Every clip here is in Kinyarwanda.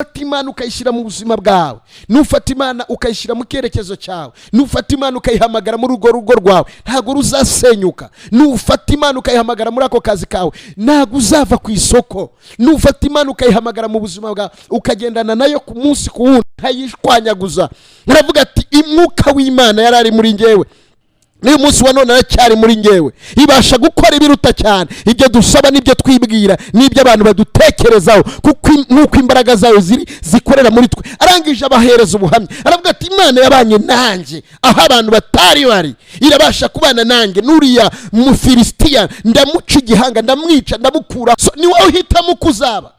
Nufata Imana ukayishyira mu buzima bwawe, nufata Imana ukayishyira mu cyerekezo cyawe, nufata Imana ukayihamagara muri urwo rugo rwawe, ntabwo ruzasenyuka. Nufata Imana ukayihamagara muri ako kazi kawe, ntabwo uzava ku isoko. Nufata Imana ukayihamagara mu buzima bwawe, ukagendana nayo ku munsi ku wundi, ntayishwanyaguza. Aravuga ati: "Umwuka w'Imana yari ari muri ngewe, n'uyu munsi wa none aracyari muri ngewe. Ibasha gukora ibiruta cyane ibyo dusaba n'ibyo twibwira n'ibyo abantu badutekerezaho, kuko nk'uko imbaraga zayo ziri zikorera muri twe." Arangije abahereza ubuhamya, aravuga ati: "Imana yabanye nanjye aho abantu batari bari, irabasha kubana nanjye n'uriya Mufilisitiya, ndamuca igihanga, ndamwica, ndamukura." So, ni wowe uhitamo uko uzaba.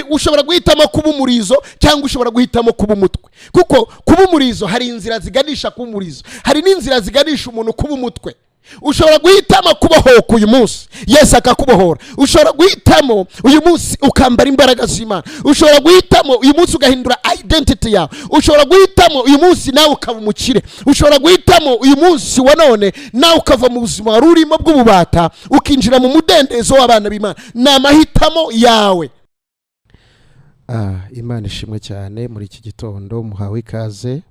Ushobora guhitamo kuba umurizo cyangwa ushobora guhitamo kuba umutwe, kuko kuba umurizo hari inzira ziganisha kuba umurizo, hari n'inzira ziganisha umuntu kuba umutwe. Ushobora guhitamo kubohoka uyu munsi, Yesu akakubohora. Ushobora guhitamo uyu munsi ukambara imbaraga z'Imana. Ushobora guhitamo uyu munsi ugahindura identity yawe. Ushobora guhitamo uyu munsi nawe ukaba umukire. Ushobora guhitamo uyu munsi wa none nawe ukava mu buzima wari urimo bw'ububata, ukinjira mu mudendezo w'abana b'Imana. Ni amahitamo yawe. Imana ishimwe cyane. Muri iki gitondo muhawe ikaze.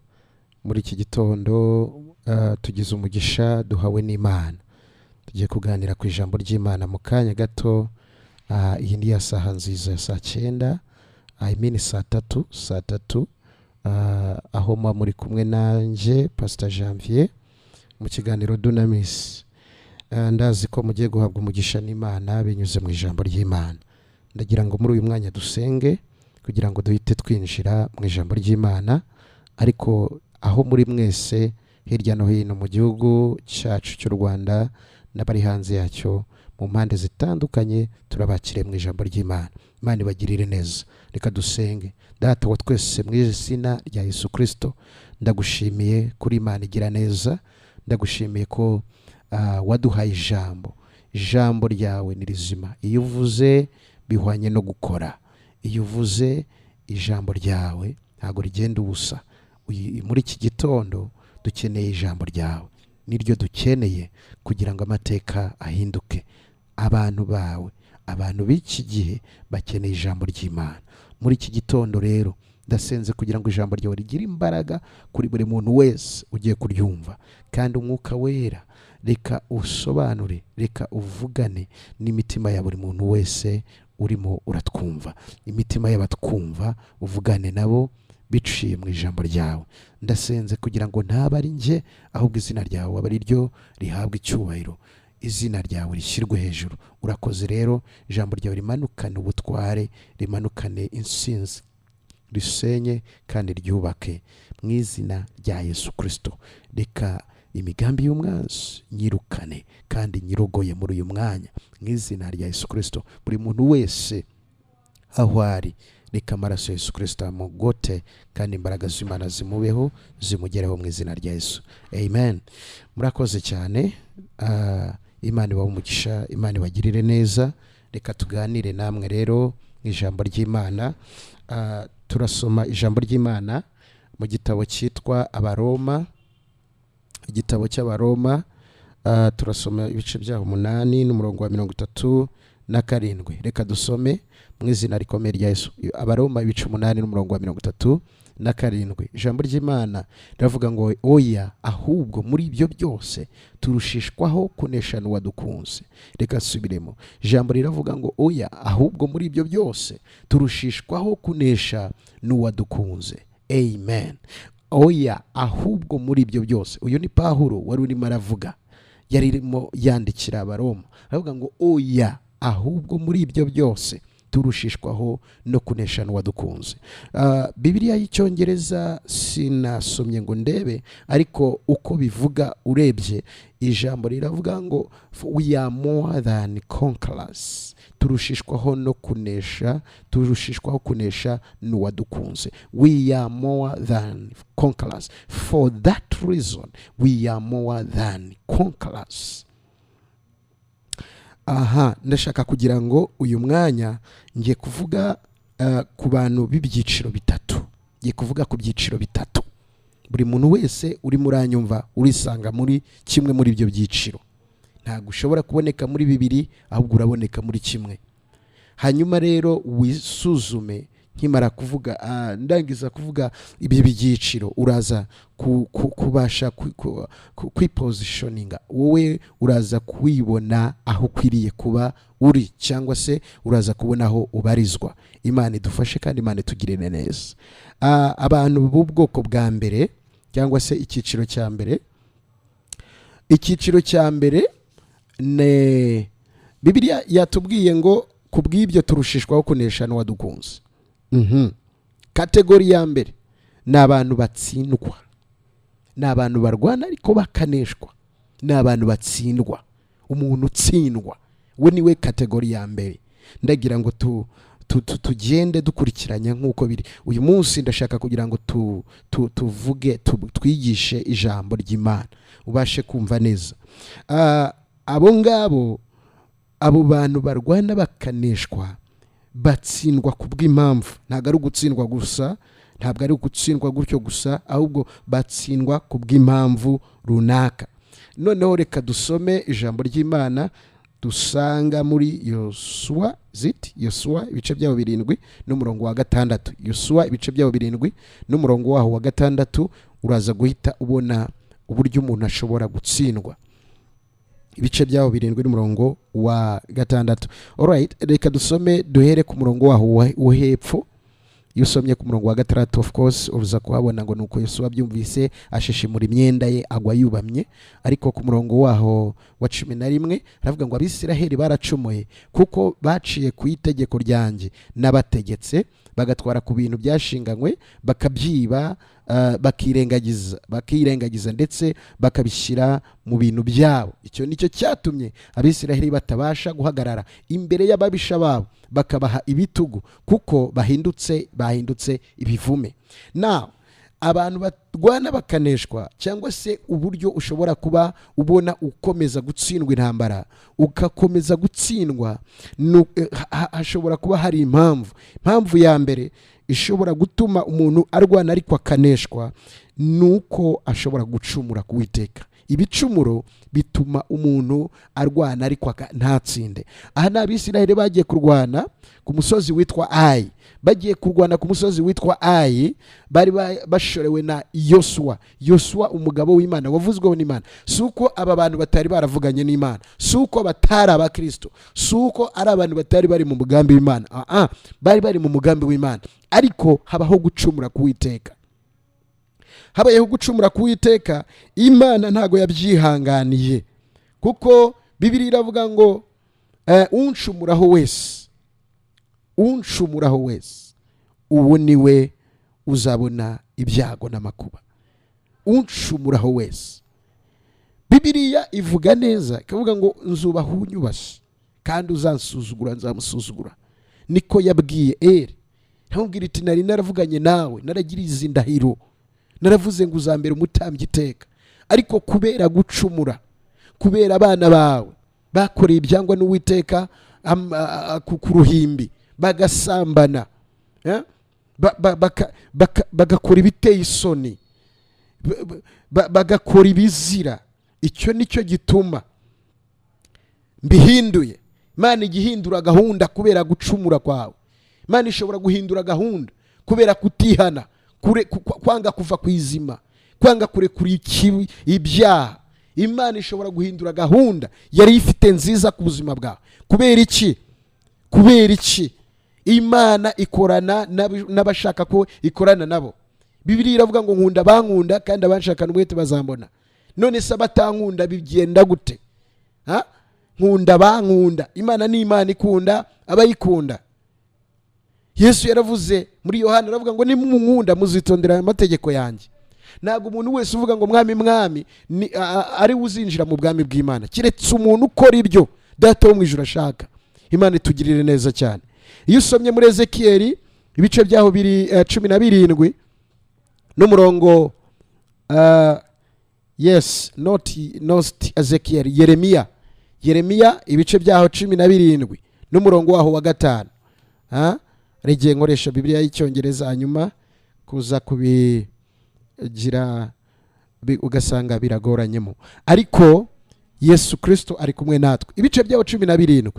Muri iki gitondo tugize umugisha duhawe n'Imana, tugiye kuganira ku ijambo ry'Imana mu kanya gato. Iyi ni ya saha nziza ya saa 9, I mean saa 3, saa 3, aho muba muri kumwe nanjye Pastor Janvier mu kiganiro Dunamis. Ndazi ko mugiye guhabwa umugisha n'Imana binyuze mu ijambo ry'Imana. Ndagira ngo muri uyu mwanya dusenge kugira ngo duhite twinjira mu ijambo ry'Imana. Ariko aho muri mwese hirya no hino mu gihugu cyacu cy'u Rwanda n'abari hanze yacyo mu mpande zitandukanye, turabakiriye mu ijambo ry'Imana. Imana ibagirire neza. Reka dusenge. Data wa twese, mu izina rya Yesu Kirisito, ndagushimiye kuri Imana igira neza. Ndagushimiye ko waduhaye ijambo. Ijambo ryawe ni rizima. Iyo uvuze bihwanye no gukora. Iyo uvuze, ijambo ryawe ntabwo rigenda ubusa. Muri iki gitondo dukeneye ijambo ryawe, niryo dukeneye kugira ngo amateka ahinduke. Abantu bawe, abantu b'iki gihe bakeneye ijambo ry'Imana. Muri iki gitondo rero ndasenze kugira ngo ijambo ryawe rigire imbaraga kuri buri muntu wese ugiye kuryumva, kandi Umwuka Wera, reka usobanure, reka uvugane n'imitima ya buri muntu wese urimo uratwumva. Imitima y'abatwumva uvugane nabo biciye mu ijambo ryawe. Ndasenze kugira ngo ntabe ari njye, ahubwo izina ryawe abe ari ryo rihabwa icyubahiro, izina ryawe rishyirwe hejuru. Urakoze rero. Ijambo ryawe rimanukane ubutware, rimanukane insinzi, risenye kandi ryubake mu izina rya Yesu Kirisito. Reka imigambi y'umwanzi nyirukane kandi nyirogoye muri uyu mwanya mu izina rya Yesu Kirisito. Buri muntu wese aho ari, reka amaraso ya Yesu Kirisito amugote kandi imbaraga z'Imana zimubeho, zimugereho mu izina rya Yesu. Amen. Murakoze cyane. Imana ibahe umugisha, Imana ibagirire neza. Reka tuganire namwe rero mu ijambo ry'Imana. Turasoma ijambo ry'Imana mu gitabo cyitwa Abaroma, igitabo cy'Abaroma. Turasoma ibice byaho 8 n'umurongo wa 37. Reka dusome mu izina rikomeye rya Yesu. Abaroma ibice 8 n'umurongo wa 37. Ijambo ry'Imana riravuga ngo: "Oya, ahubwo muri ibyo byose turushishwaho kunesha n'uwadukunze." Reka nsubiremo. Ijambo riravuga ngo: "Oya, ahubwo muri ibyo byose turushishwaho kunesha n'uwadukunze." Amen. Oya, ahubwo muri ibyo byose. Uyu ni Pawulo wari urimo aravuga, yari irimo yandikira Abaroma, aravuga ngo: "Oya, ahubwo muri ibyo byose turushishwaho no kunesha n'uwadukunze." Bibiliya y'Icyongereza sinasomye ngo ndebe, ariko uko bivuga, urebye ijambo riravuga ngo: "We are more than conquerors." Turushishwaho no kunesha, turushishwaho kunesha n'uwadukunze. We are more than conquerors. For that reason we are more than conquerors. Aha ndashaka kugira ngo uyu mwanya ngiye kuvuga ku bantu b'ibyiciro bitatu. Ngiye kuvuga ku byiciro bitatu. Buri muntu wese urimo uranyumva urisanga muri kimwe muri ibyo byiciro. Ntabwo ushobora kuboneka muri bibiri, ahubwo uraboneka muri kimwe. Hanyuma rero wisuzume. Nkimara kuvuga, ndangiza kuvuga ibi byiciro, uraza kubasha kwipositioninga. Wowe uraza kwibona aho ukwiriye kuba uri, cyangwa se uraza kubona aho ubarizwa. Imana idufashe kandi Imana itugirire neza. Abantu b'ubwoko bwa mbere, cyangwa se icyiciro cya mbere, icyiciro cya mbere ne Bibiliya yatubwiye ngo ku bw'ibyo turushishwaho kunesha n'uwadukunze. Category ya mbere ni abantu batsindwa, ni abantu barwana ariko bakaneshwa, ni abantu batsindwa. Umuntu utsindwa we niwe category ya mbere. Ndagira ngo tugende dukurikiranya nk'uko biri uyu munsi. Ndashaka kugira ngo tuvuge, twigishe ijambo ry'Imana, ubashe kumva neza. Abo ngabo, abo bantu barwana bakaneshwa, batsindwa ku bw'impamvu. Ntabwo ari ugutsindwa gusa, ntabwo ari ugutsindwa gutyo gusa, ahubwo batsindwa ku bw'impamvu runaka. Noneho reka dusome ijambo ry'Imana dusanga muri Yosuwa, ziti Yosuwa ibice byabo 7 n'umurongo wa 6. Yosuwa ibice byabo 7 n'umurongo waho wa 6, uraza guhita ubona uburyo umuntu ashobora gutsindwa. Ibice byabo 7 n'umurongo wa 6. Alright, reka dusome, duhere ku murongo waho wo hepfo. Iyo usomye ku murongo wa 6, of course uza kuhabona ngo nuko Yosuwa abyumvise ashishimura imyenda ye, agwa yubamye. Ariko ku murongo waho wa 11 aravuga ngo Abisiraheli baracumuye, kuko baciye ku itegeko ryanjye n'abategetse, bagatwara ku bintu byashinganywe, bakabyiba, bakirengagiza ndetse bakabishyira mu bintu byabo. Icyo nicyo cyatumye Abisiraheli batabasha guhagarara imbere y'ababisha babo, bakabaha ibitugu, kuko bahindutse ibivume. Now, abantu barwana bakaneshwa, cyangwa se uburyo ushobora kuba ubona ukomeza gutsindwa intambara, ugakomeza gutsindwa, hashobora kuba hari impamvu. Impamvu ya mbere ishobora gutuma umuntu arwana ariko akaneshwa ni uko ashobora gucumura ku Uwiteka. Ibicumuro bituma umuntu arwana ariko ntatsinde. Aha ni Abisiraheli bagiye kurwana ku musozi witwa Ayi. Bagiye kurwana ku musozi witwa Ayi, bari bashorewe na Yosuwa. Yosuwa, umugabo w'Imana wavuzweho n'Imana. Si uko aba bantu batari baravuganye n'Imana, si uko batari abakristo, si uko ari abantu batari bari mu mugambi w'Imana. Bari bari mu mugambi w'Imana, ariko habaho gucumura ku Uwiteka. Habayeho gucumura ku Uwiteka, Imana ntago yabyihanganiye, kuko Bibiliya iravuga ngo uncumuraho wese, uncumuraho wese, uwo ni we uzabona ibyago n'amakuba. Uncumuraho wese. Bibiliya ivuga neza, ikavuga ngo nzubaha unyubashye, kandi uzansuzugura nzamusuzugura. Niko yabwiye Eri, ntamubwira iti nari naravuganye nawe, naragiriye izi ndahiro, naravuze ngo uzambere umutambyi iteka, ariko kubera gucumura, kubera abana bawe bakoreye ibyangwa n'Uwiteka ku ruhimbi, bagasambana, bagakora ibiteye isoni, bagakora ibizira, icyo nicyo gituma mbihinduye. Imana ijya ihindura gahunda kubera gucumura kwawe. Imana ishobora guhindura gahunda kubera kutihana, kwanga kuva ku izima, kwanga kurekura ikibi, ibyaha. Imana ishobora guhindura gahunda yari ifite nziza ku buzima bwawe. Kubera iki? Kubera iki? Imana ikorana n'abashaka ko ikorana nabo. Bibiliya iravuga ngo nkunda abankunda, kandi abanshakana umwete bazambona. None se abatankunda bigenda gute? Ha? Nkunda abankunda. Imana ni Imana ikunda abayikunda. Yesu yaravuze muri Yohana, aravuga ngo nimunkunda muzitondera aya mategeko yanjye. Ntabwo umuntu wese uvuga ngo mwami mwami ni ari we uzinjira mu bwami bw'Imana, keretse umuntu ukora ibyo Data wo mu ijuru ashaka. Imana itugirire neza cyane. Iyo usomye muri Ezekiyeli ibice byaho biri 17 n'umurongo, yes, not Ezekiel, Yeremiya. Yeremiya ibice byaho 17 n'umurongo waho wa 5. Ha? Hari igihe nkoresha Bibiliya y'Icyongereza, hanyuma kuza kubigira ugasanga biragoranyemo, ariko Yesu Kristo ari kumwe natwe. Ibice byaho 17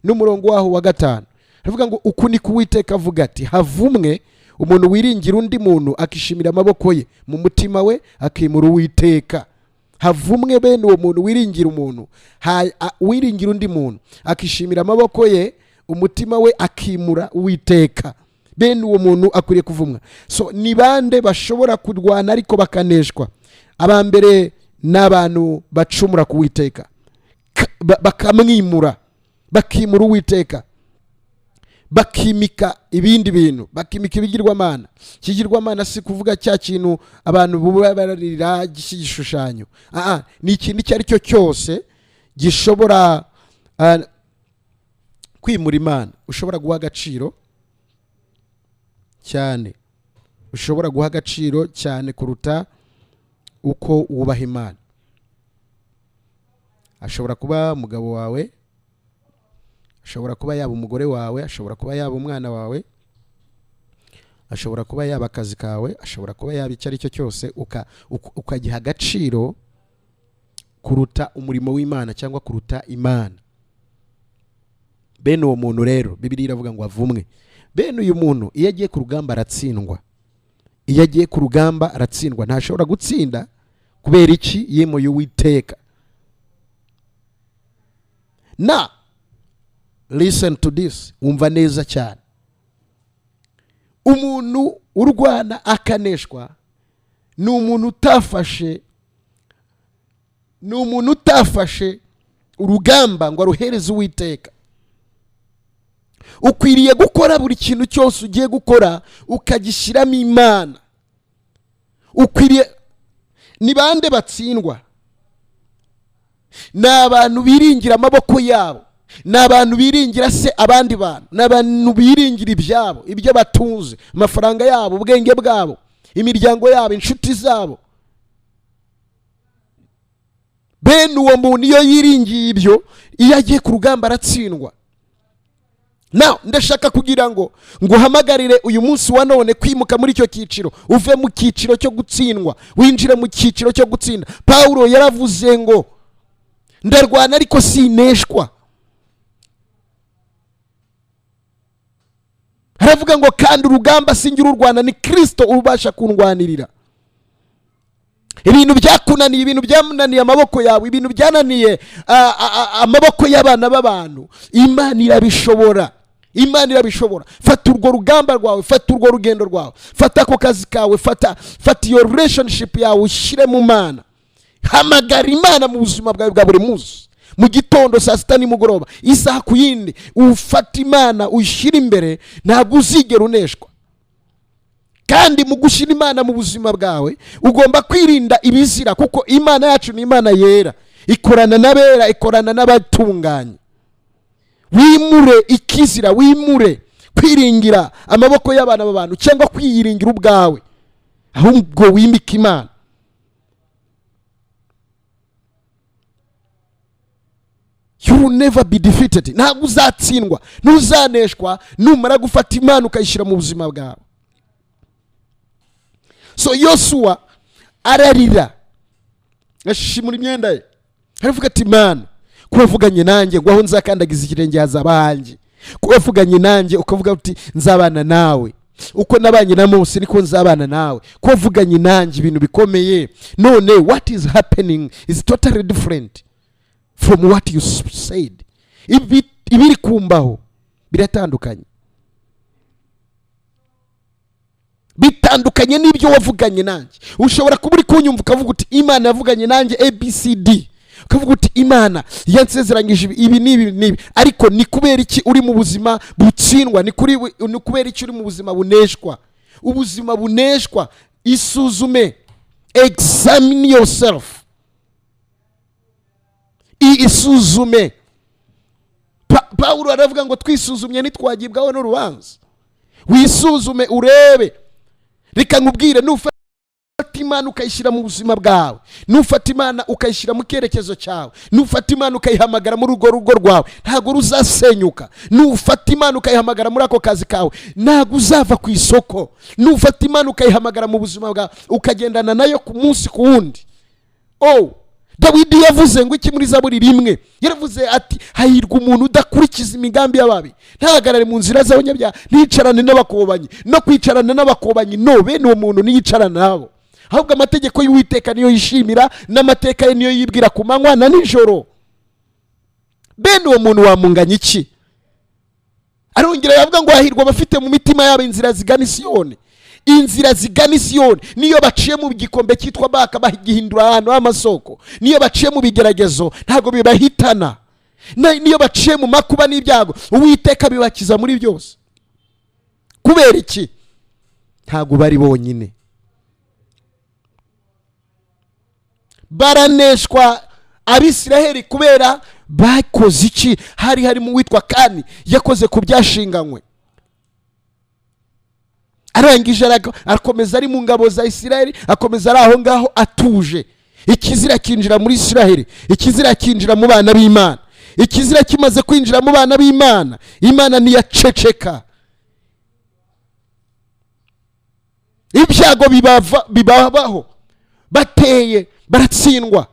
n'umurongo waho wa 5. Aravuga ngo: "Uku ni Uwiteka avuga ati: Havumwe umuntu wiringira undi muntu, akishimira amaboko ye, mu mutima we akimura Uwiteka." Havumwe bene uwo muntu wiringira umuntu, wiringira undi muntu, akishimira amaboko ye, umutima we akimura Uwiteka. Bene uwo muntu akwiriye kuvumwa. So ni bande bashobora kurwana ariko bakaneshwa? Aba mbere ni abantu bacumura ku Witeka, bakamwimura, bakimura Uwiteka, bakimika ibindi bintu, bakimika ibigirwamana. Ikigirwamana si kuvuga cya kintu abantu buba bararira cy'igishushanyo. Ni ikintu icyo ari cyo cyose gishobora kwimura Imana, ushobora guha agaciro cyane, ushobora guha agaciro cyane kuruta uko wubaha Imana. Ashobora kuba umugabo wawe, ashobora kuba yaba umugore wawe, ashobora kuba yaba umwana wawe, ashobora kuba yaba akazi kawe, ashobora kuba yaba icyo ari cyo cyose ukagiha agaciro kuruta umurimo w'Imana cyangwa kuruta Imana. Bene uwo muntu rero, Bibiliya iravuga ngo avumwe. Bene uyu muntu, iyo agiye ku rugamba aratsindwa. Iyo agiye ku rugamba aratsindwa, ntashobora gutsinda. Kubera iki? Yimuye Uwiteka. Na listen to this, wumva neza cyane: umuntu urwana akaneshwa ni umuntu utafashe, ni umuntu utafashe urugamba ngo aruhereze Uwiteka. Ukwiriye gukora buri kintu cyose ugiye gukora ukagishyiramo Imana. Ukwiriye. Ni bande batsindwa? Ni abantu biringira amaboko yabo, ni abantu biringira se abandi bantu, ni abantu biringira ibyabo, ibyo batunze, amafaranga yabo, ubwenge bwabo, imiryango yabo, inshuti zabo. Bene uwo muntu, iyo yiringiye ibyo, iyo agiye ku rugamba aratsindwa. Nawe ndashaka kugira ngo nguhamagarire uyu munsi wa none kwimuka muri icyo cyiciro, uve mu cyiciro cyo gutsindwa, winjire mu cyiciro cyo gutsinda. Pawulo yaravuze ngo: "Ndarwana ariko sineshwa." Aravuga ngo: "Kandi urugamba sinjye ururwana, ni Kirisito ubasha kundwanirira." Ibintu byakunaniye, ibintu byananiye amaboko yawe, ibintu byananiye amaboko y'abana b'abantu, Imana irabishobora, Imana irabishobora. Fata urwo rugamba rwawe, fata urwo rugendo rwawe, fata ako kazi kawe, fata iyo relationship yawe, ushyire mu Mana. Hamagara Imana mu buzima bwawe bwa buri munsi, mu gitondo, saa sita, nimugoroba, isaha ku yindi. Ufata Imana uyishyire imbere, ntabwo uzigera uneshwa. Kandi mu gushyira Imana mu buzima bwawe, ugomba kwirinda ibizira, kuko Imana yacu ni Imana yera, ikorana n'abera, ikorana n'abatunganye. Wimure ikizira, wimure kwiringira amaboko y'abana b'abantu cyangwa kwiyiringira ubwawe, ahubwo wimike Imana. You will never be defeated. Ntabwo uzatsindwa, ntuzaneshwa numara gufata Imana ukayishyira mu buzima bwawe. So Yosuwa ararira, ashishimura imyenda ye, aravuga ati: "Imana, ko wavuganye nanjye ngo aho nzakandagiza ikirenge hazaba hanjye, ko wavuganye nanjye ukavuga uti nzabana nawe, uko nabanye na Mose niko nzabana nawe, ko wavuganye nanjye ibintu bikomeye, none what is happening is totally different from what you said. Ibiri kumbaho biratandukanye, bitandukanye n'ibyo wavuganye nanjye." Ushobora kuba uri kunyumva ukavuga uti: "Imana yavuganye nanjye ABCD," ukavuga uti: "Imana yansezeranyije ibi, ibi n'ibi n'ibi," ariko ni kubera iki uri mu buzima butsindwa? Ni kubera iki uri mu buzima buneshwa? Ubuzima buneshwa, isuzume, examine yourself, isuzume. Pawulo aravuga ngo: "Twisuzumye ntitwagibwaho n'urubanza." Wisuzume urebe. Reka nkubwire, nufata Imana ukayishyira mu buzima bwawe, nufata Imana ukayishyira mu cyerekezo cyawe, nufata Imana ukayihamagara muri urwo rugo rwawe, ntabwo ruzasenyuka. Nufata Imana ukayihamagara muri ako kazi kawe, ntabwo uzava ku isoko. Nufata Imana ukayihamagara mu buzima bwawe, ukagendana nayo ku munsi ku wundi, oh, Dawidi yavuze ngo iki muri Zaburi 1? Yaravuze ati hahirwa umuntu udakurikiza imigambi y'ababi, ntahagarare mu nzira z'abanyabyaha, ntiyicarane n'abakobanyi. No kwicarana n'abakobanyi, no bene uwo muntu ntiyicarana nabo, ahubwo amategeko y'Uwiteka niyo yishimira, n'amateka ye niyo yibwira ku manywa na nijoro. Bene uwo muntu wamunganya iki? Arongera yavuga ngo hahirwa abafite mu mitima yabo inzira zigana Isiyoni. Inzira zigana Isiyoni, niyo baciye mu gikombe cyitwa Baka bagihindura ahantu h'amasoko, niyo baciye mu bigeragezo ntabwo bibahitana, niyo baciye mu makuba n'ibyago Uwiteka bibakiza muri byose. Kubera iki? Ntabwo bari bonyine, baraneshwa Abisiraheli kubera bakoze iki? Hari harimo uwitwa Kani yakoze ku byashinganywe, arangije akomeza ari mu ngabo za Isiraheli, akomeza ari aho ngaho atuje. Ikizira kinjira muri Isiraheli, ikizira kinjira mu bana b'Imana. Ikizira kimaze kwinjira mu bana b'Imana, Imana ntiyaceceka. Ibyago bibabaho, bateye baratsindwa,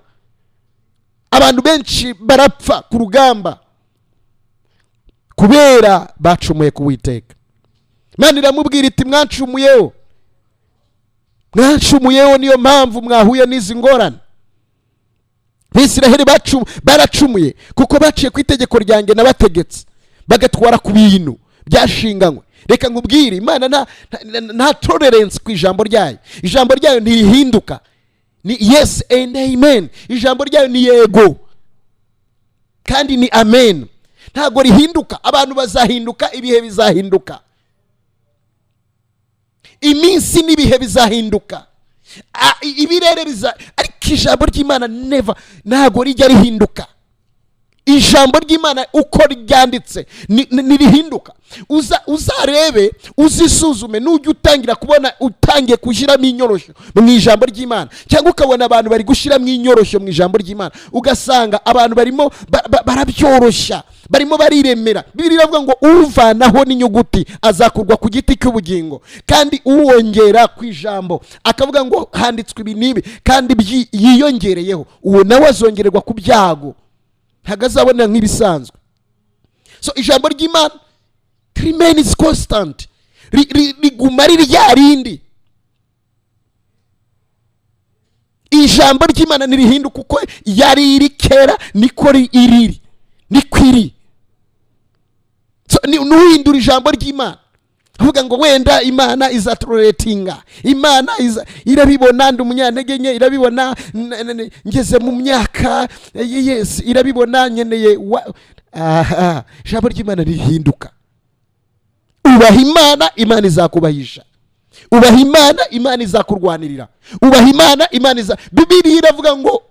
abantu benshi barapfa ku rugamba kubera bacumuye ku Uwiteka. Imana iramubwira iti mwancumuyeho, mwancumuyeho, niyo mpamvu mwahuye n'izi ngorane. Abisiraheli baracumuye kuko baciye ku itegeko ryanjye nabategetse, bagatwara ku bintu byashinganywe. Reka nkubwire, Imana nta tolerance ku ijambo ryayo. Ijambo ryayo ntirihinduka, ni yes and amen. Ijambo ryayo ni yego kandi ni amen, ntabwo rihinduka. Abantu bazahinduka, ibihe bizahinduka, iminsi n'ibihe bizahinduka, ibirere biza, ariko ijambo ry'Imana never, ntabwo rijya rihinduka. Ijambo ry'Imana uko ryanditse ntirihinduka. Uzarebe, uzisuzume, nujya utangira kubona utangiye gushyiramo inyoroshyo mu ijambo ry'Imana, cyangwa ukabona abantu bari gushyiramo inyoroshyo mu ijambo ry'Imana, ugasanga abantu barimo barabyoroshya, barimo bariremera. Bibiliya iravuga ngo uvanaho n'inyuguti azakurwa ku giti cy'ubugingo, kandi uwongera ku ijambo akavuga ngo handitswe ibi n'ibi kandi yiyongereyeho, uwo nawe azongererwa ku byago, ntabwo azabona nk'ibisanzwe. So ijambo ry'Imana remains constant, riguma ari rya rindi. Ijambo ry'Imana ntirihinduka, uko yari iri kera niko iri, niko iri. So, nuhindura ijambo ry'Imana avuga ngo wenda Imana izatoleretinga, Imana irabibona ndi umunyantege nke, irabibona ngeze mu myaka, yes, irabibona nkeneye aha. Ijambo ry'Imana rihinduka. Ubaha Imana, Imana izakubahisha. Ubaha Imana, Imana izakurwanirira. Ubaha Imana, Imana iza. Bibiliya iravuga ngo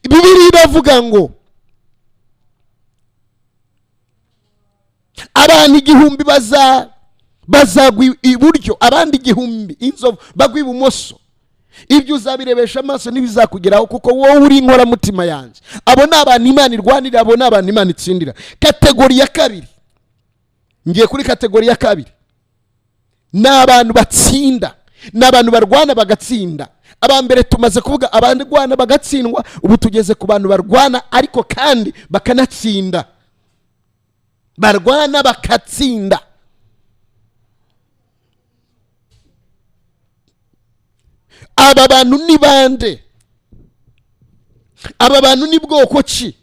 Bibiliya iravuga ngo abantu 1000 bazagwa iburyo, abandi 1000 inzovu bagwa ibumoso. Ibyo uzabirebesha amaso ntibizakugeraho, kuko wowe uri inkoramutima yanjye. Abo ni abantu Imana irwanirira, abo ni abantu Imana itsindira. Kategori ya kabiri, ngiye kuri kategori ya kabiri, ni abantu batsinda, ni abantu barwana bagatsinda. Aba mbere tumaze kuvuga abarwana bagatsindwa, ubu tugeze ku bantu barwana ariko kandi bakanatsinda. Barwana bakatsinda. Aba bantu ni bande? Aba bantu ni bwoko ki?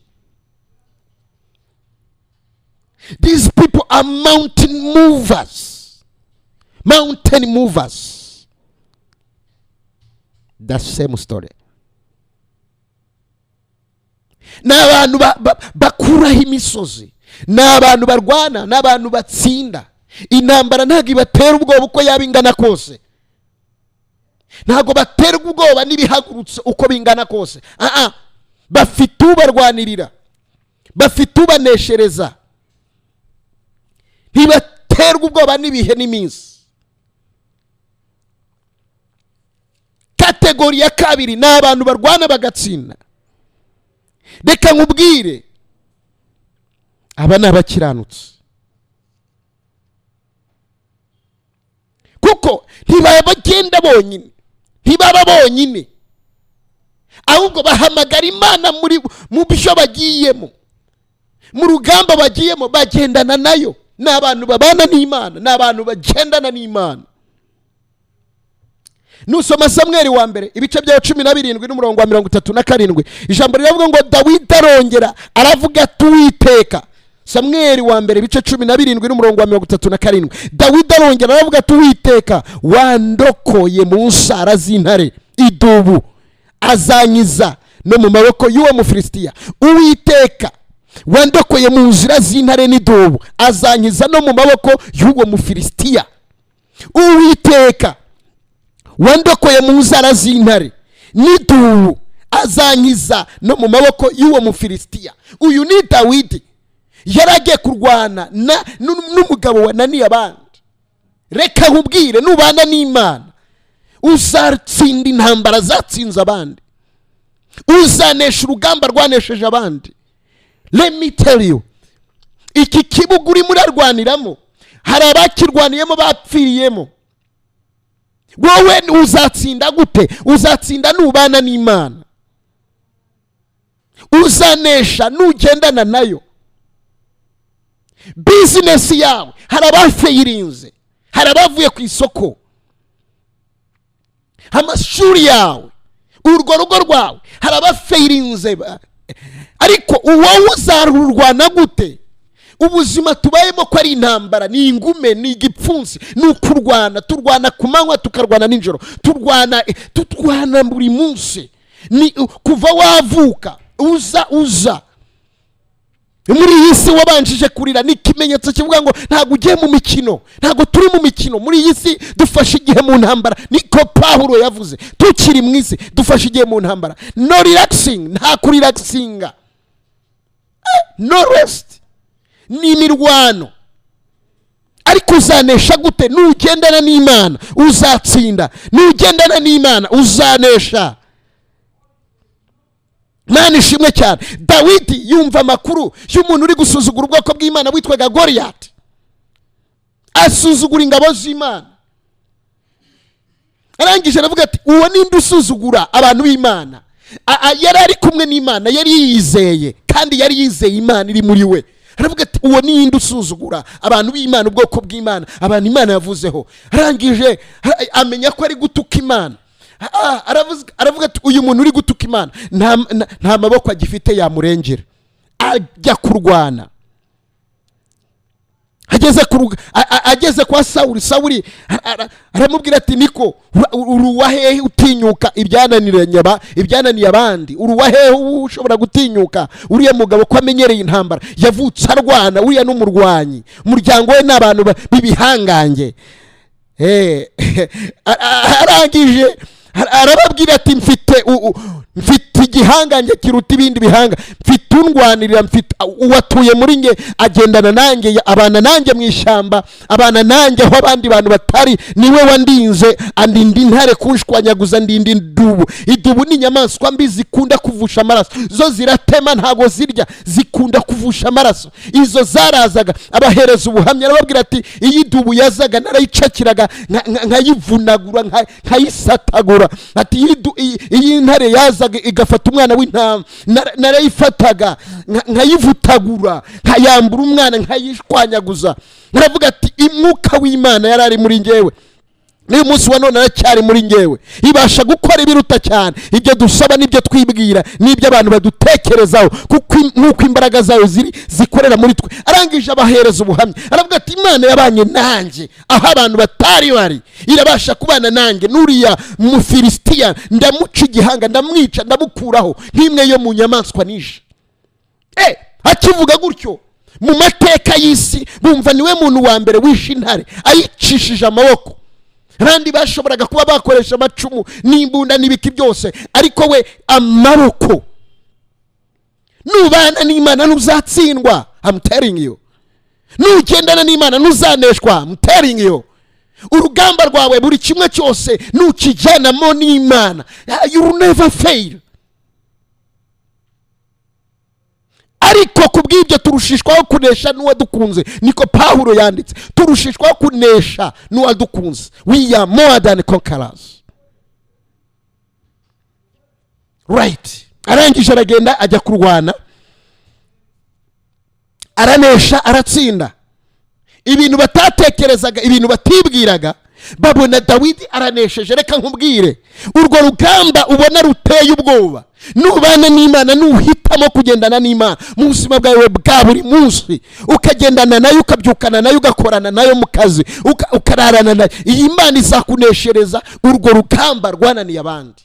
These people are mountain movers. Mountain movers. The same story. Ni abantu bakuraho imisozi, ni abantu barwana, ni abantu batsinda. Intambara ntabwo ibatera ubwoba uko yaba ingana kose, ntabwo baterwa ubwoba n'ibihagurutse uko bingana kose. Bafite ubarwanirira, bafite ubaneshereza, ntibaterwa ubwoba n'ibihe n'iminsi. Kategori ya kabiri ni abantu barwana bagatsinda. Reka nkubwire, aba ni abakiranutsi, kuko ntibaba bagenda bonyine, ntibaba bonyine. Ahubwo bahamagara Imana muri mu byo bagiyemo, mu rugamba bagiyemo, bagendana nayo. Ni abantu babana n'Imana, ni abantu bagendana n'Imana. Nusoma Samweri wa mbere, ibice bya 17 n'umurongo wa 37, ijambo riravuga ngo: "Dawidi arongera aravuga ati: 'Uwiteka.'" Samweri wa mbere, ibice 17 n'umurongo wa 37. Dawidi arongera aravuga ati: "Uwiteka wandokoye mu nsara z'intare, idubu, azankiza no mu maboko y'uwo Mufilisitiya. Uwiteka wandokoye mu nzira z'intare n'idubu, azankiza no mu maboko y'uwo Mufilisitiya." Uwiteka wandokoye mu nzara z'intare n'idubu, azankiza no mu maboko y'uwo Mufilisitiya. Uyu ni Dawidi, yari agiye kurwana n'umugabo wananiye abandi. Reka nkubwire, nubana n'Imana uzatsinda intambara zatsinze abandi, uzanesha urugamba rwanesheje abandi. Let me tell you, iki kibuga urimo urarwaniramo, hari abakirwaniyemo bapfiriyemo. Wowe uzatsinda gute? Uzatsinda nubana n'Imana, uzanesha nugendana nayo. Business yawe, hari abafeyirinze, hari abavuye ku isoko. Amashuri yawe, urwo rugo rwawe, hari abafeyirinze, ariko wowe uzarurwana gute? Ubuzima tubayemo ko ari intambara, ni ingume, ni igipfunsi, ni ukurwana. Turwana ku manywa, tukarwana nijoro, turwana buri munsi. Ni kuva wavuka uza muri iyi si, wabanjije kurira. Ni ikimenyetso kivuga ngo ntabwo ugiye mu mikino, ntabwo turi mu mikino muri iyi si. Dufashe igihe mu ntambara, niko Pawulo yavuze. Tukiri mu isi dufashe igihe mu ntambara. No relaxing, nta kurelaxinga, no rest, ni imirwano. Ariko uzanesha gute? Nugendana n'Imana uzatsinda, nugendana n'Imana uzanesha. Imana ishimwe cyane. Dawidi yumva amakuru y'umuntu uri gusuzugura ubwoko bw'Imana witwaga Goriyati, asuzugura ingabo z'Imana. Arangije aravuga ati: "Uwo ninde usuzugura abantu b'Imana?" Yari ari kumwe n'Imana, yari yizeye, kandi yari yizeye Imana iri muri we. Aravuga ati: "Uwo ninde usuzugura abantu b'Imana, ubwoko bw'Imana, abantu Imana yavuzeho?" Arangije amenya ko ari gutuka Imana. Aravuga ati: "Uyu muntu uri gutuka Imana nta maboko agifite yamurengera." Ajya kurwana. Ageze kwa Sawuri, Sawuri aramubwira ati: "Niko, uri uwa hehe utinyuka ibyananiye abandi? Uri uwa hehe ushobora gutinyuka uriya mugabo ko amenyereye intambara, yavutse arwana? Uriya n'umurwanyi, umuryango we ni abantu b'ibihangange." Arangije arababwira ati: "Mfite igihangange kiruta ibindi bihanga, mfite undwanirira, mfite uwatuye muri nge, agendana nanjye, abana nanjye mu ishyamba, abana nanjye aho abandi bantu batari. Niwe wandinze, andinda intare kunshwanyaguza, ndinda idubu." Idubu ni inyamaswa mbi zikunda kuvusha amaraso. Zo ziratema, ntago zirya, zikunda kuvusha amaraso. Izo zarazaga. Abahereza ubuhamya, arababwira ati: "Iyo idubu yazaga narayicakiraga, nkayivunagura, nkayisatagura." Ati: "Iyo intare yazaga igafata umwana w'intama, narayifataga, nkayivutagura, nkayambura umwana, nkayishwanyaguza." Aravuga ati: "Umwuka w'Imana yari ari muri ngewe, n'uyu munsi wa none aracyari muri ngewe. Ibasha gukora ibiruta cyane ibyo dusaba n'ibyo twibwira n'ibyo abantu badutekerezaho, kuko nk'uko imbaraga zayo ziri zikorera muri twe." Arangije abahereza ubuhamya, aravuga ati: "Imana yabanye nanjye aho abantu batari bari, irabasha kubana nanjye. N'uriya Mufilisitiya ndamuca igihanga, ndamwica, ndamukuraho nk'imwe yo mu nyamaswa nishe." Akivuga gutyo, mu mateka y'isi bumva niwe muntu wa mbere wishe intare ayicishije amaboko. Abandi bashoboraga kuba bakoresha amacumu n'imbunda n'ibiki byose, ariko we amaboko. Nubana n'Imana ntuzatsindwa, I'm telling you. Nugendana n'Imana ntuzaneshwa, I'm telling you. Urugamba rwawe, buri kimwe cyose nukijyanamo n'Imana, you will never fail. Ariko ku bw'ibyo turushishwaho kunesha n'uwadukunze, niko Pawulo yanditse. Turushishwaho kunesha n'uwadukunze. We are more than conquerors. Right, arangije aragenda ajya kurwana, aranesha, aratsinda. Ibintu batatekerezaga, ibintu batibwiraga, babona Dawidi aranesheje. Reka nkubwire, urwo rugamba ubona ruteye ubwoba, nubana n'Imana, nuhitamo kugendana n'Imana mu buzima bwawe bwa buri munsi, ukagendana nayo, ukabyukana nayo, ugakorana nayo mu kazi, ukararana nayo, iyi Mana izakuneshereza urwo rugamba rwananiye abandi.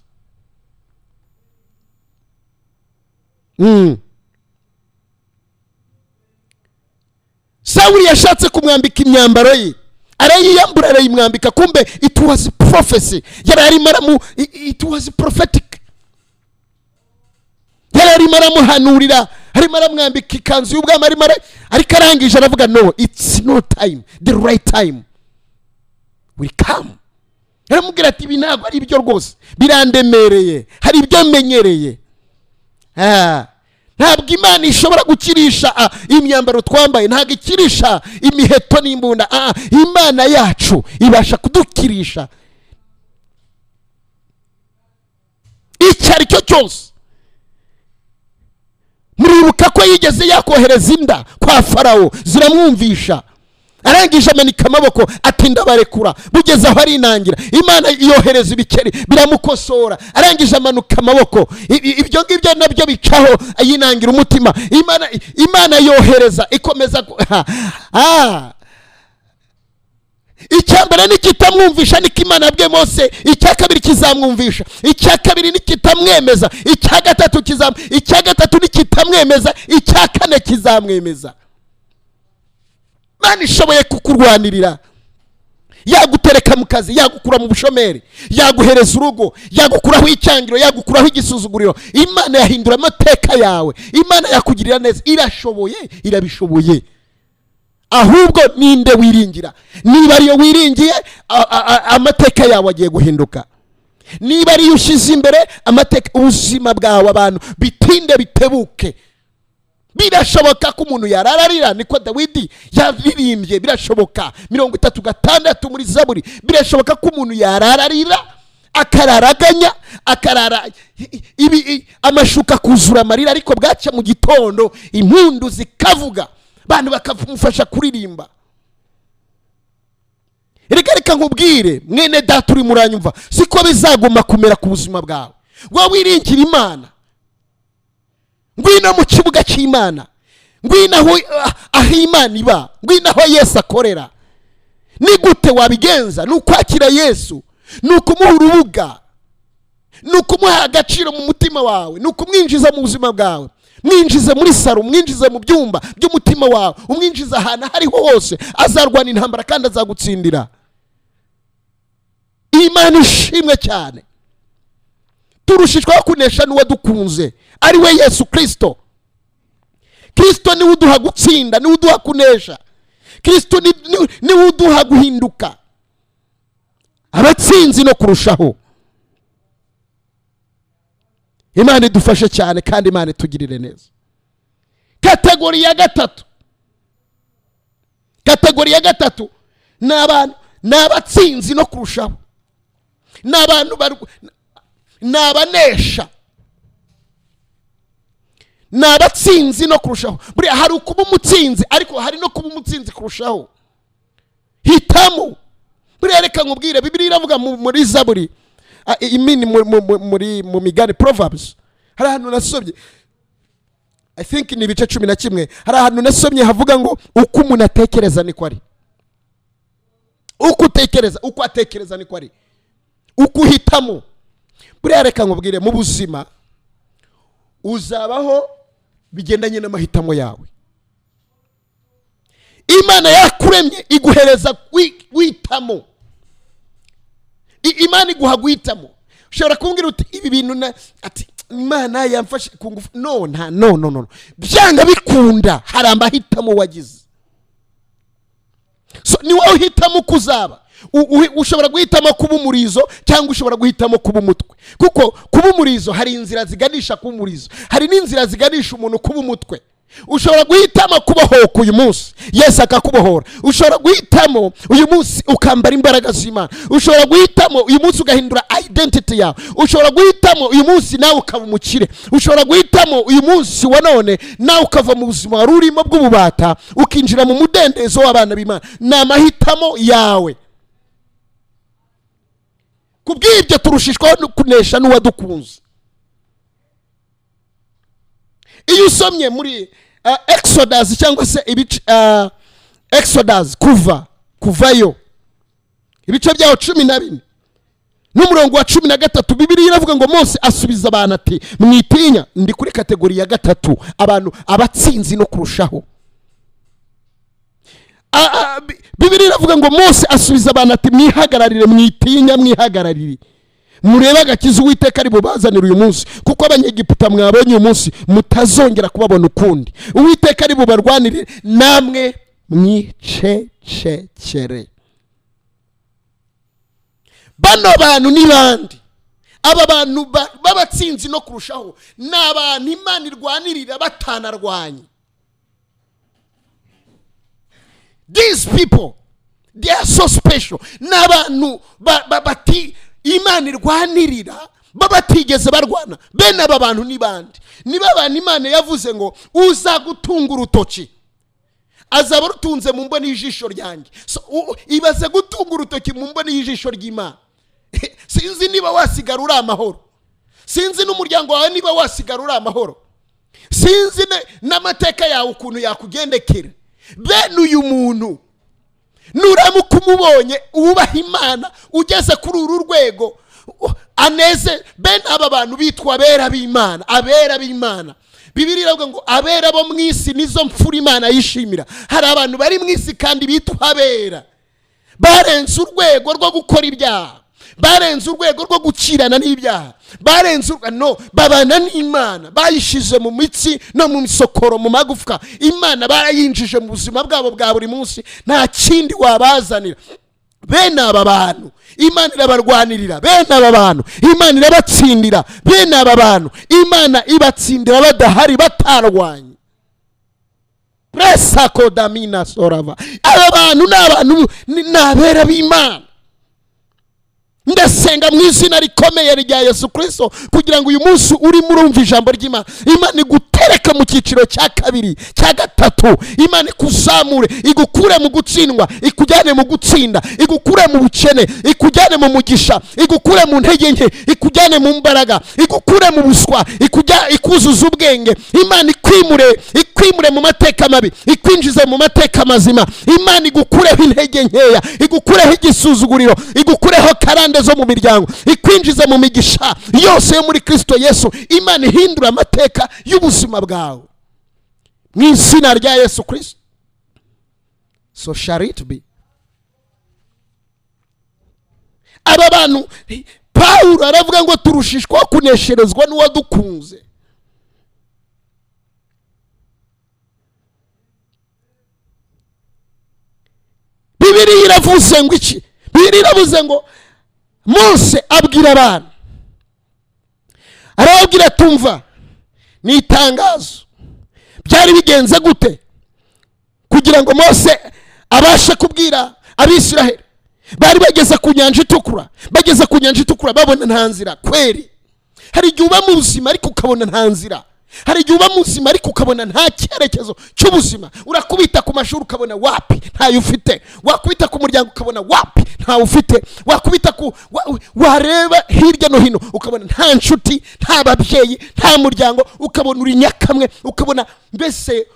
Sawuli yashatse kumwambika imyambaro ye, arayiyambura, arayimwambika. Kumbe it was prophecy, yari arimo aramu, it was prophetic, yari arimo aramuhanurira, arimo aramwambika ikanzu y'ubwami, arimo ariko arangije aravuga no, it's no time, the right time will come. Aramubwira ati ibi ntabwo ari byo rwose, birandemereye, hari ibyo menyereye. Ntabwo Imana ishobora gukirisha imyambaro twambaye, ntabwo ikirisha imiheto n'imbunda. Imana yacu ibasha kudukirisha icyo ari cyo cyose. Muribuka ko yigeze yakohereza inda kwa Farawo, ziramwumvisha, arangije amanika amaboko ati ndabarekura. Bugeze aho arinangira, Imana yohereza ibikeri biramukosora, arangije amanuka amaboko. Ibyo ngibyo nabyo bicaho, yinangira umutima. Imana yohereza ikomeza ha. Icya mbere nikitamwumvisha niko Imana yabwiye Mose, icya kabiri kizamwumvisha, icya kabiri nikitamwemeza, icya gatatu icya gatatu nikitamwemeza, icya kane kizamwemeza. Imana ishoboye kukurwanirira, yagutereka mu kazi, yagukura mu bushomeri, yaguhereza urugo, yagukuraho icyangiro, yagukuraho igisuzuguriro. Imana yahindura amateka yawe, Imana yakugirira neza, irashoboye, irabishoboye. Ahubwo ninde wiringira? Niba ariyo wiringiye, amateka yawe agiye guhinduka. Niba ariyo ushyize imbere, amateka, ubuzima bwawe, abantu bitinde bitebuke. Birashoboka ko umuntu yarararira, niko Dawidi yaririmbye. Birashoboka, 36 muri Zaburi, birashoboka ko umuntu yarararira, akararaganya, akarara amashuka akuzura amarira, ariko bwacya mu gitondo impundu zikavuga, abantu bakamufasha kuririmba. Reka reka nkubwire mwene data uri muranyumva, siko bizaguma kumera ku buzima bwawe. Wowe wiringira Imana, ngwino mu kibuga cy'Imana, ngwino aho Imana iba, ngwino aho Yesu akorera. Ni gute wabigenza? Ni ukwakira Yesu, ni ukumuha urubuga, ni ukumuha agaciro mu mutima wawe, ni ukumwinjiza mu buzima bwawe. Mwinjize muri saro, mwinjize mu byumba by'umutima wawe, umwinjize ahantu aho ariho hose, azarwana intambara kandi azagutsindira. Imana ishimwe cyane. Turushijweho kunesha n'uwadukunze, ari we Yesu Kristo. Kristo niwe uduha gutsinda, niwe uduha kunesha. Kristo niwe uduha guhinduka abatsinzi no kurushaho. Imana idufashe cyane kandi Imana itugirire neza. Catégorie ya gatatu, catégorie ya gatatu ni abantu, ni abatsinzi no kurushaho, ni abantu ni abanesha, ni abatsinzi no kurushaho. Buriya hari ukuba umutsinzi, ariko hari no kuba umutsinzi kurushaho. Hitamo. Buriya reka nkubwire, Bibiliya iravuga muri Zaburi, imini muri mu Migani, Proverbs, hari ahantu nasomye, I think ni ibice 11, hari ahantu nasomye havuga ngo uko umuntu atekereza niko ari. Uko utekereza, uko atekereza niko ari, uko uhitamo. Buriya reka nkubwire, mu buzima uzabaho bigendanye n'amahitamo yawe. Imana yakuremye iguhereza guhitamo. Imana iguha guhitamo. Ushobora kumbwira uti ibi bintu na ati Imana yamfashe ku ngufu. No, nta, no, no, no, byanga bikunda hari amahitamo wagize. So ni wowe uhitamo uko uzaba. Ushobora guhitamo kuba umurizo cyangwa ushobora guhitamo kuba umutwe, kuko kuba umurizo hari inzira ziganisha kuba umurizo, hari n'inzira ziganisha umuntu kuba umutwe. Ushobora guhitamo kubohoka uyu munsi, Yesu akakubohora. Ushobora guhitamo uyu munsi ukambara imbaraga z'Imana. Ushobora guhitamo uyu munsi ugahindura identity yawe. Ushobora guhitamo uyu munsi nawe ukaba umukire. Ushobora guhitamo uyu munsi wa none nawe ukava mu buzima wari urimo bw'ububata, ukinjira mu mudendezo w'abana b'Imana. Ni amahitamo yawe. Ku bw'ibyo turushishwaho kunesha n'uwadukunze. Iyo usomye muri Exodus, cyangwa se ibice Exodus, kuva kuvayo, ibice byaho 14 n'umurongo wa 13, Bibiliya iravuga ngo: "Mose asubiza abantu ati: 'Mwitinya.'" Ndi kuri category ya gatatu, abantu abatsinzi no kurushaho. Bibiliya iravuga ngo: "Mose asubiza abantu ati: 'Mwihagararire, mwitinya, mwihagararire, murebe agakiza Uwiteka ari bubazanire uyu munsi, kuko Abanyegiputa mwabonye uyu munsi mutazongera kubabona ukundi. Uwiteka ari bubarwanirire, namwe mwicecekere.'" Bano bantu ni bande? Aba bantu b'abatsinzi no kurushaho ni abantu Imana irwanirira batanarwanye. These people, they are so special. Ni abantu bati Imana irwanirira batigeze barwana. Bene aba bantu ni bande? Niba abantu Imana yavuze ngo: "Uzagutunga urutoki azaba rutunze mu mboni y'ijisho ryanjye." So, ibaze gutunga urutoki mu mboni y'ijisho ry'Imana. Sinzi niba wasigara uri amahoro, sinzi n'umuryango wawe niba wasigara uri amahoro, sinzi n'amateka yawe ukuntu yakugendekera. Bene uyu muntu, nuramuka umubonye, wubaha Imana, ugeze kuri uru rwego, aneze. Bene aba bantu bitwa abera b'Imana. Abera b'Imana, Bibiliya iravuga ngo abera bo mu isi nizo mfura Imana yishimira. Hari abantu bari mu isi kandi bitwa abera, barenze urwego rwo gukora ibyaha, barenze urwego rwo gukirana n'ibyaha, barenze urwego no babana n'Imana, bayishize mu mitsi no mu misokoro, mu magufwa. Imana barayinjije mu buzima bwabo bwa buri munsi, nta kindi wabazanira. Bene aba bantu Imana irabarwanirira, bene aba bantu Imana irabatsindira, bene aba bantu Imana ibatsindira badahari, batarwanye. Presakodamina sorava. Aba bantu ni abantu ni abera b'Imana. Ndasenga mu izina rikomeye rya Yesu Kirisito kugira ngo uyu munsi urimo urumva ijambo ry'Imana, Imana igutereke mu cyiciro cya kabiri, cya gatatu. Imana ikuzamure, igukure mu gutsindwa ikujyane mu gutsinda, igukure mu bukene ikujyane mu mugisha, igukure mu ntege nke ikujyane mu mbaraga, igukure mu buswa ikuzuza ubwenge. Imana ikwimure, ikwimure mu mateka mabi, ikwinjize mu mateka mazima. Imana igukureho intege nkeya, igukureho igisuzuguriro, igukureho karande zo mu miryango, ikwinjize mu migisha yose yo muri Kirisito Yesu. Imana ihindura amateka y'ubuzima bwawe mu izina rya Yesu Kirisito. So shall it be. Aba bantu, Pawulo aravuga ngo turushishwaho kunesherezwa n'uwadukunze. Bibiliya iravuze ngo iki? Bibiliya iravuze ngo Mose abwira abantu, arababwira: "Tumva, ni itangazo." Byari bigenze gute kugira ngo Mose abashe kubwira Abisiraheli? Bari bageze ku Nyanja Itukura. Bageze ku Nyanja Itukura, babona nta nzira. Kweri, hari igihe uba mu buzima ariko ukabona nta nzira. Hari igihe uba mu buzima ariko ukabona nta cyerekezo cy'ubuzima. Urakubita ku mashuri ukabona wapi, ntayo ufite. Wakubita ku muryango ukabona wapi, ntawe ufite. Wakubita ku wareba hirya no hino ukabona nta nshuti, nta babyeyi, nta muryango, ukabona uri nyakamwe, ukabona mbese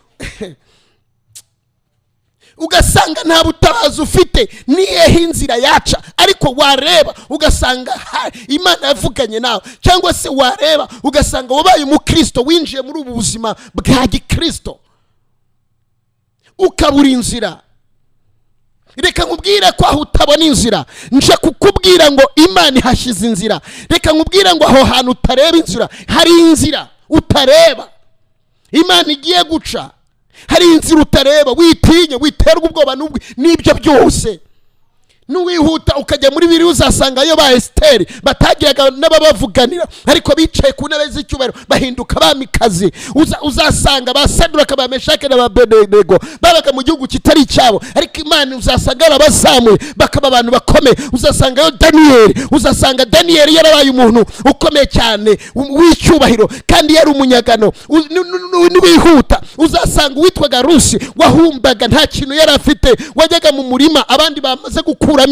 ugasanga nta butabazi ufite. Nihehe inzira yaca? Ariko wareba ugasanga Imana yavuganye nawe, cyangwa se wareba ugasanga wabaye umukristo, winjiye muri ubu buzima bwa gikristo, ukabura inzira. Reka nkubwire ko aho utabona inzira, nje kukubwira ngo Imana ihashyize inzira. Reka nkubwire ngo aho hantu utareba inzira, hari inzira utareba Imana igiye guca. Hari inzira utareba. Witinye, witerwa ubwoba n'ibyo byose. Nuwihuta ukajya muri Bibiliya, uzasangayo ba Esiteri batagiraga n'ababavuganira, ariko bicaye ku ntebe z'icyubahiro, bahinduka abamikazi. Uzasanga ba Saduraka, ba Meshake na ba Bedenego babaga mu gihugu kitari icyabo, ariko Imana uzasanga yarabazamuye bakaba abantu bakomeye. Uzasangayo Daniyeli, uzasanga Daniyeli yarabaye umuntu ukomeye cyane w'icyubahiro kandi yari umunyagano. Niwihuta uzasanga uwitwaga Rusi wahumbaga, nta kintu yari afite, wajyaga mu murima abandi bamaze gukuramo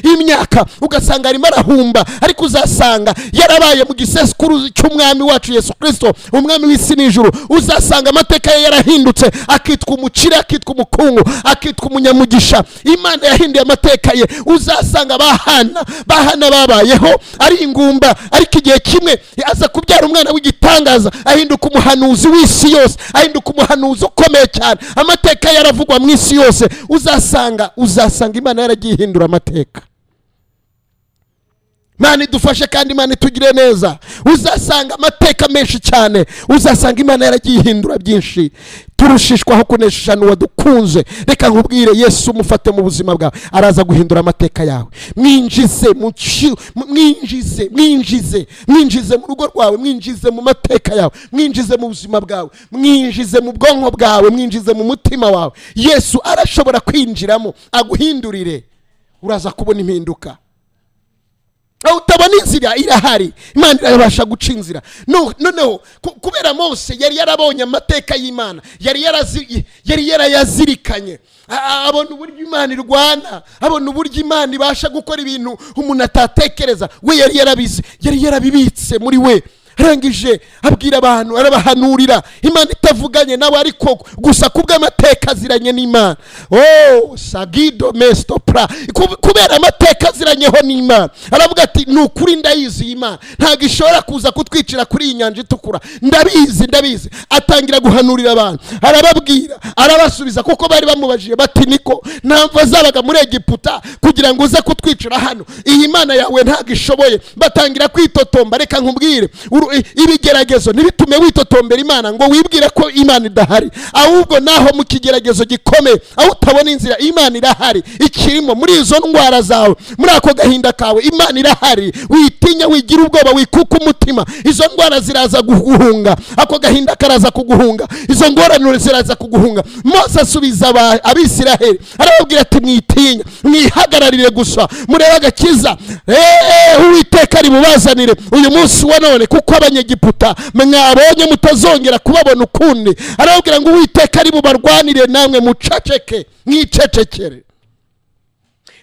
imyaka, ugasanga arimo arahumba, ariko uzasanga yarabaye mu gisekuru cy'umwami wacu Yesu Kirisito, umwami w'isi n'ijuru. Uzasanga amateka ye yarahindutse, akitwa umukire, akitwa umukungu, akitwa umunyamugisha. Imana yahinduye amateka ye. Uzasanga bahana babayeho ari ingumba, ariko igihe kimwe aza kubyara umwana w'igitangaza, ahinduka umuhanuzi w'isi yose, ahinduka umuhanuzi ukomeye cyane, amateka ye aravugwa mu isi yose. Uzasanga Imana yaragiye ihindura amateka. Imana idufashe kandi Imana itugire neza. Uzasanga amateka menshi cyane, uzasanga Imana yaragiye ihindura byinshi. Turushishwaho kunesha n'uwadukunze. Reka nkubwire, Yesu umufate mu buzima bwawe, araza guhindura amateka yawe. Mwinjize mwinjize, mwinjize, mwinjize mu rugo rwawe, mwinjize mu mateka yawe, mwinjize mu buzima bwawe, mwinjize mu bwonko bwawe, mwinjize mu mutima wawe. Yesu arashobora kwinjiramo aguhindurire, uraza kubona impinduka. Aho utabona inzira, irahari, Imana irabasha guca inzira. Noneho kubera Mose yari yarabonye amateka y'Imana, yari yarayazirikanye, abona uburyo Imana irwana, abona uburyo Imana ibasha gukora ibintu umuntu atatekereza. We yari yarabizi, yari yarabibitse muri we. Arangije abwira abantu, arabahanurira, Imana itavuganye nawe, ariko gusa kubw'amateka aziranye n'Imana. Oh, sagido mestopra. Kubera amateka aziranyeho n'Imana, aravuga ati: "Ni ukuri ndayizi iyi Imana, ntabwo ishobora kuza kutwicira kuri iyi Nyanja Itukura, ndabizi, ndabizi." Atangira guhanurira abantu, arababwira, arabasubiza, kuko bari bamubajije bati: "Niko ntabwo zabaga muri Egiputa kugira ngo uze kutwicira hano? Iyi Mana yawe ntabwo ishoboye." Batangira kwitotomba. Reka nkubwire, ibigeragezo ntibitume witotombera Imana ngo wibwire ko Imana idahari. Ahubwo naho mu kigeragezo gikomeye, aho utabona inzira, Imana irahari, ikirimo. Muri izo ndwara zawe, muri ako gahinda kawe, Imana irahari. Witinya, wigira ubwoba, wikuka umutima. Izo ndwara ziraza guhunga, ako gahinda karaza kuguhunga, izo ngorane ziraza kuguhunga. Mose asubiza Abisiraheli, arababwira ati: "Mwitinya, mwihagararire gusa, murebe agakiza Uwiteka ari bubazanire uyu munsi wa none, kuko Abanyegiputa mwabonye mutazongera kubabona ukundi." Arababwira ngo Uwiteka ari bubarwanire, namwe muceceke, mwicecekere.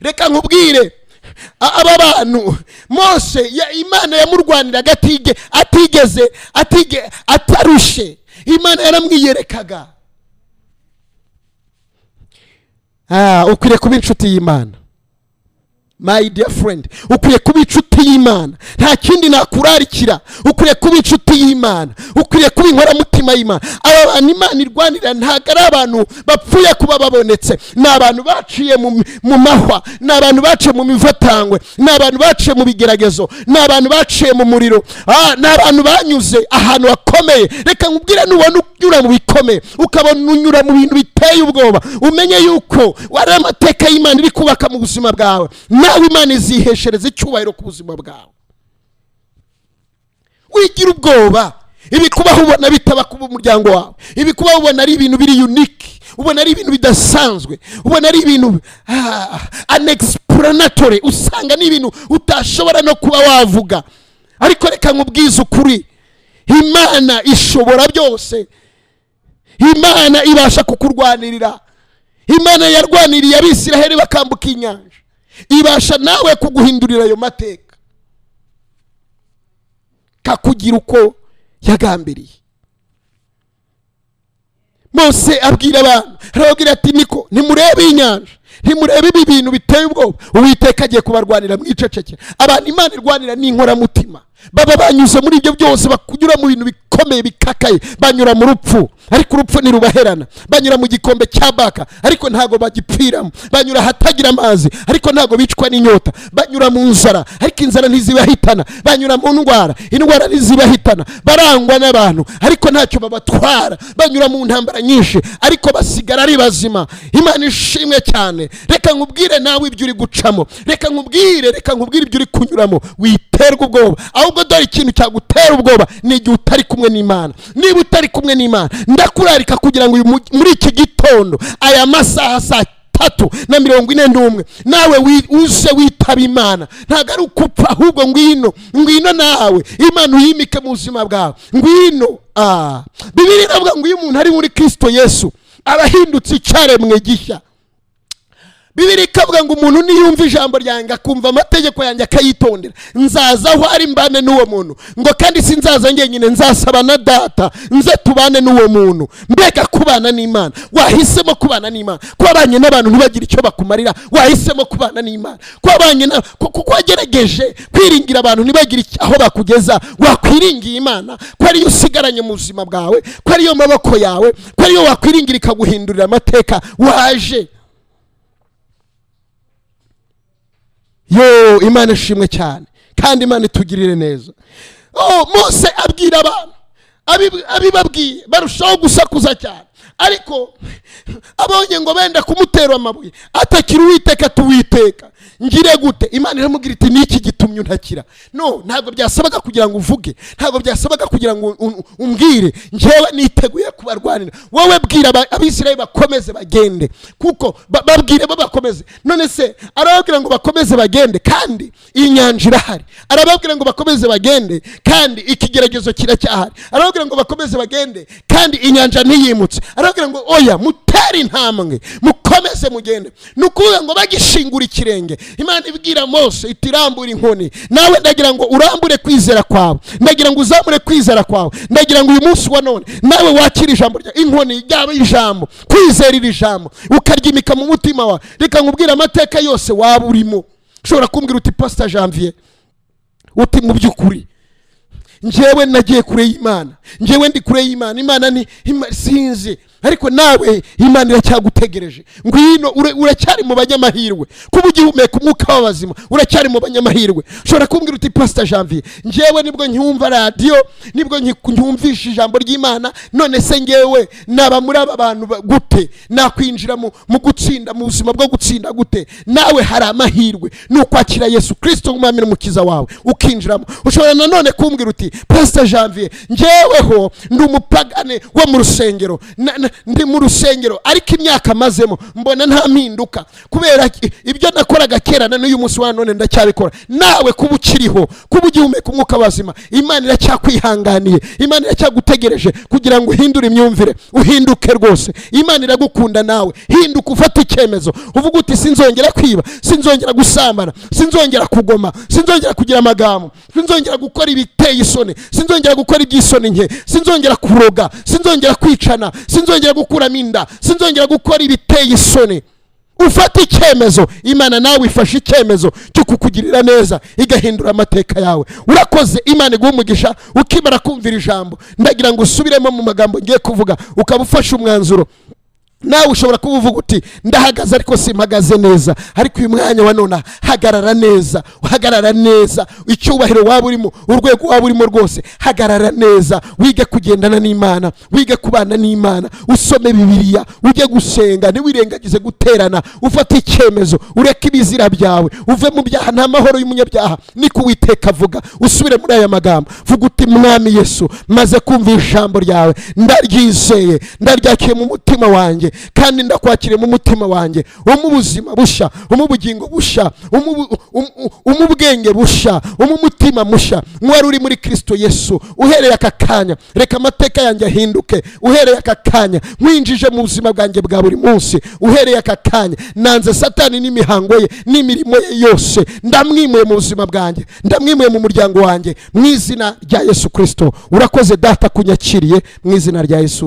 Reka nkubwire, aba bantu Mose Imana yamurwaniraga atigeze atarushe, Imana yaramwiyerekaga. Ukwiriye kuba inshuti y'Imana, my dear friend, ukwiye kuba inshuti y'Imana. Nta kindi nakurarikira, ukwiye kuba inshuti y'Imana, ukwiriye kuba inkoramutima y'Imana. Aba bantu Imana irwanira ntabwo ari abantu bapfuye kuba babonetse, ni abantu baciye mu mahwa, ni abantu baciye mu mivatangwe, ni abantu baciye mu bigeragezo, ni abantu baciye mu muriro, ni abantu banyuze ahantu hakomeye. Reka nkubwire, nubona unyura mu bikomeye, ukabona unyura mu bintu biteye ubwoba, umenye yuko wari amateka y'Imana iri kubaka mu buzima bwawe. Nawe Imana iziheshereza icyubahiro ku buzima bwawe. Wigira ubwoba. Ibikubaho ubona bitaba ku muryango wawe, ibikubaho ubona ari ibintu biri unique, ubona ari ibintu bidasanzwe, ubona ari ibintu unexplanatory, usanga ni ibintu utashobora no kuba wavuga. Ariko reka nkubwize ukuri, Imana ishobora byose, Imana ibasha kukurwanirira. Imana yarwaniriye Abisiraheli bakambuka inyanja, ibasha nawe kuguhindurira ayo mateka, kakugira uko yagambiriye. Mose abwira abantu, arababwira ati: "Niko ntimurebe inyanja, ntimurebe ibi bintu biteye ubwoba, Uwiteka agiye kubarwanira, mwicecekere." Abantu Imana irwanira ni inkoramutima, baba banyuze muri ibyo byose, bakunyura mu bintu bikomeye bikakaye, banyura mu rupfu ariko urupfu ntirubaherana, banyura mu gikombe cya Baka ariko ntabwo bagipfiramo, banyura ahatagira amazi ariko ntabwo bicwa n'inyota, banyura mu nzara ariko inzara ntizibahitana, banyura mu ndwara, indwara ntizibahitana, barangwa n'abantu ariko ntacyo babatwara, banyura mu ntambara nyinshi ariko basigara ari bazima. Imana ishimwe cyane. Mbere reka nkubwire nawe ibyo uri gucamo, reka nkubwire ibyo uri kunyuramo. Witerwa ubwoba, ahubwo dore ikintu cyagutera ubwoba ni igihe utari kumwe n'Imana. Niba utari kumwe n'Imana, ndakurarika kugira ngo muri iki gitondo, aya masaha, 3:41, nawe uze witaba Imana. Ntabwo ari ukupfa, ahubwo ngwino, ngwino nawe Imana uyimike mu buzima bwawe, ngwino. Bibiliya iravuga ngo iyo umuntu ari muri Kirisito Yesu aba ahindutse icyaremwe gishya. Bibiliya ikavuga ngo umuntu niyumva ijambo ryanjye, akumva amategeko yanjye, akayitondera, nzaza aho ari mbane n'uwo muntu, ngo kandi sinzaza njyenyine, nzasaba na Data nze tubane n'uwo muntu. Mbega kubana n'Imana! Wahisemo kubana n'Imana? Ko wabanye n'abantu ntibagire icyo bakumarira, wahisemo kubana n'Imana? Ko wabanye na kuko wagerageje kwiringira abantu ntibagire aho bakugeza, wakwiringiye Imana, ko ariyo usigaranye mu buzima bwawe, ko ariyo maboko yawe, ko ariyo wakwiringira ikaguhindurira amateka? Waje? Yo, Imana ishimwe cyane, kandi Imana itugirire neza. Oh, Mose abwira abantu, abibabwiye barushaho gusakuza cyane, ariko abonye ngo benda kumutera amabuye, atakira Uwiteka ati: "Uwiteka, ngire gute?" Imana iramubwira iti: "Niki gitumye untakira?" No, ntabwo byasabaga kugira ngo uvuge, ntabwo byasabaga kugira ngo umbwire. Njyewe niteguye kubarwanira. Wowe bwira Abisirayeli bakomeze bagende, kuko babwire bo bakomeze. None se arababwira ngo bakomeze bagende kandi iyi nyanja irahari? Arababwira ngo bakomeze bagende kandi ikigeragezo kiracyahari? Arababwira ngo bakomeze bagende kandi inyanja ntiyimutse? Arababwira ngo oya, mutere intambwe, mukomeze mugende. Ni ukuvuga ngo bagishingura ikirenge, Imana ibwira Mose iti: "Rambura inkoni." Nawe ndagira ngo urambure kwizera kwawe, ndagira ngo uzamure kwizera kwawe, ndagira ngo uyu munsi wa none nawe wakire ijambo rya inkoni, ryaba ijambo, kwizera iri jambo ukaryimika mu mutima wawe. Reka nkubwire, amateka yose waba urimo, ushobora kumbwira uti: "Pastor Janvier," uti, "mu by'ukuri njyewe nagiye kure y'Imana, njyewe ndi kure y'Imana, Imana ni sinzi." Ariko nawe Imana iracyagutegereje. Ngwino, uracyari mu banyamahirwe kuba ugihumeka umwuka w'abazima, uracyari mu banyamahirwe. Ushobora kumbwira uti: "Pastor Janvier, njyewe nibwo ncyumva radiyo, nibwo ncyumvisha ijambo ry'Imana. None se ngewe naba muri aba bantu gute? Nakwinjira mu gutsinda, mu buzima bwo gutsinda gute?" Nawe hari amahirwe, ni ukwakira Yesu Kirisito nk'umwami n'umukiza wawe, ukinjiramo. Ushobora nanone kumbwira uti: "Pastor Janvier, njyeweho ndi umupagane wo mu rusengero, ndi mu rusengero, ariko imyaka mazemo mbona nta mpinduka, kubera ibyo nakoraga kera na n'uyu munsi wa none ndacyabikora." Nawe kuba ukiriho, kuba ugihumeka umwuka w'abazima, Imana iracyakwihanganiye, Imana iracyagutegereje kugira ngo uhindure imyumvire, uhinduke rwose. Imana iragukunda. Nawe hinduka, ufate icyemezo, uvuga uti: "Sinzongera kwiba, sinzongera gusambana, sinzongera kugoma, sinzongera kugira amagambo, sinzongera gukora ibiteye isoni, sinzongera gukora iby'isoni nke, sinzongera kuroga, sinzongera kwicana, sinzongera gukuramo inda, sinzongera gukora ibiteye isoni." Ufate icyemezo, Imana nawe ifashe icyemezo cyo kukugirira neza, igahindura amateka yawe. Urakoze, Imana iguha umugisha. Ukimara kumvira ijambo, ndagira ngo usubiremo mu magambo ngiye kuvuga, ukaba ufashe umwanzuro. Nawe ushobora kuba uvuga uti: "Ndahagaze ariko simpagaze neza." Ariko uyu mwanya wa none, hagarara neza, hagarara neza. Icyubahiro waba urimo, urwego waba urimo rwose, hagarara neza, wige kugendana n'Imana, wige kubana n'Imana, usome Bibiliya, ujye gusenga, ntiwirengagize guterana. Ufate icyemezo, ureke ibizira byawe, uve mu byaha. Nta mahoro y'umunyabyaha, niko Uwiteka avuga. Usubire muri aya magambo, vuga uti: "Mwami Yesu, maze kumva ijambo ryawe, ndaryizeye, ndaryakiriye mu mutima wanjye, kandi ndakwakiriye mu mutima wanjye. Umpe ubuzima bushya, umpe ubugingo bushya, umpe ubwenge bushya, umpe umutima mushya nk'uwari uri muri Kirisito Yesu. Uhereye aka kanya, reka amateka yanjye ahinduke. Uhereye aka kanya, nkwinjije mu buzima bwanjye bwa buri munsi. Uhereye aka kanya, nanze Satani n'imihango ye n'imirimo ye yose. Ndamwimuye mu buzima bwanjye, ndamwimuye mu muryango wanjye, mu izina rya Yesu Kirisito. Urakoze Data kunyakiriye, mu izina rya Yesu."